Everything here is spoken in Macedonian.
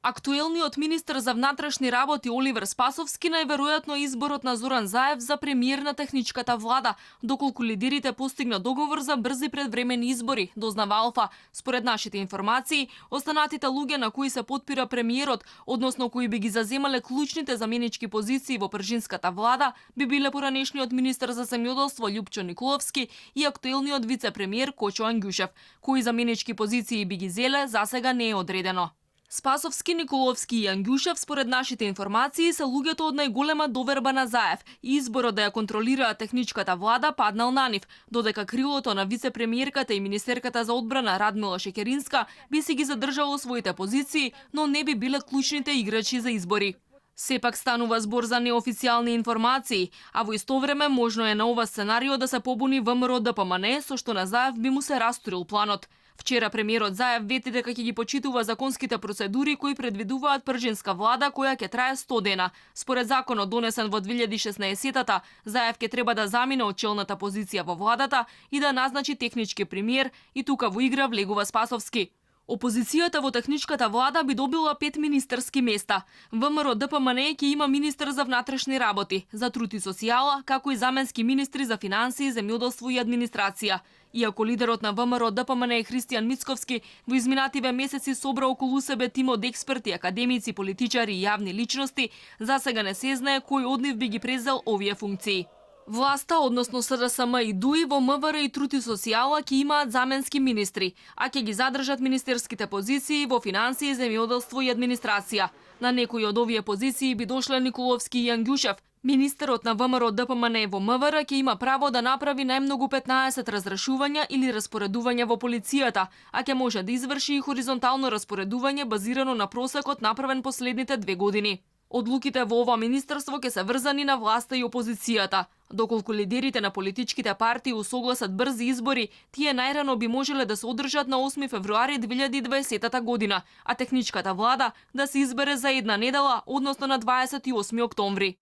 Актуелниот министер за внатрешни работи Оливер Спасовски најверојатно изборот на Зоран Заев за премиер на техничката влада, доколку лидерите постигна договор за брзи предвремени избори, дознава Алфа. Според нашите информации, останатите луѓе на кои се потпира премиерот, односно кои би ги заземале клучните заменички позиции во пржинската влада, би биле поранешниот министер за земјоделство Љупчо Николовски и актуелниот вице-премиер Кочо Ангјушев. Кои заменички позиции би ги зеле, засега не е одредено. Спасовски, Николовски и Ангјушев, според нашите информации, се луѓето од најголема доверба на Заев и изборот да ја контролираат техничката влада паднал на нив, додека крилото на вице-премиерката и министерката за одбрана Радмила Шекеринска би си ги задржало своите позиции, но не би биле клучните играчи за избори. Сепак станува збор за неофицијални информации, а во исто време можно е на ова сценарио да се побуни ВМРО ДПМН, со што на Заев би му се растурил планот. Вчера премиерот Заев вети дека ќе ги почитува законските процедури кои предвидуваат пржинска влада која ќе трае 100 дена. Според законот донесен во 2016-та, Заев ќе треба да замине од челната позиција во владата и да назначи технички премиер, и тука во игра влегува Спасовски. Опозицијата во техничката влада би добила 5 министерски места. ВМРО ДПМН ќе има министер за внатрешни работи, за труд и социјала, како и заменски министри за финансии, земјоделство и администрација. Иако лидерот на ВМРО ДПМН Христијан Мицковски во изминативе месеци собра околу себе тим од експерти, академици, политичари и јавни личности, засега не се знае кој од нив би ги презел овие функции. Власта, односно СДСМ и ДУИ во МВР и труд и социјала ќе имаат заменски министри, а ќе ги задржат министерските позиции во финансии, земјоделство и администрација. На некои од овие позиции би дошле Николовски и Ангјушев. Министерот на ВМРО ДПМН во МВР ќе има право да направи најмногу 15 разрешувања или распоредувања во полицијата, а ќе може да изврши и хоризонтално распоредување базирано на просекот направен последните 2 години. Одлуките во ова министерство ќе се врзани на власта и опозицијата. Доколку лидерите на политичките партии усогласат брзи избори, тие најрано би можеле да се одржат на 8 февруари 2020 година, а техничката влада да се избере за една недела, односно на 28 октомври.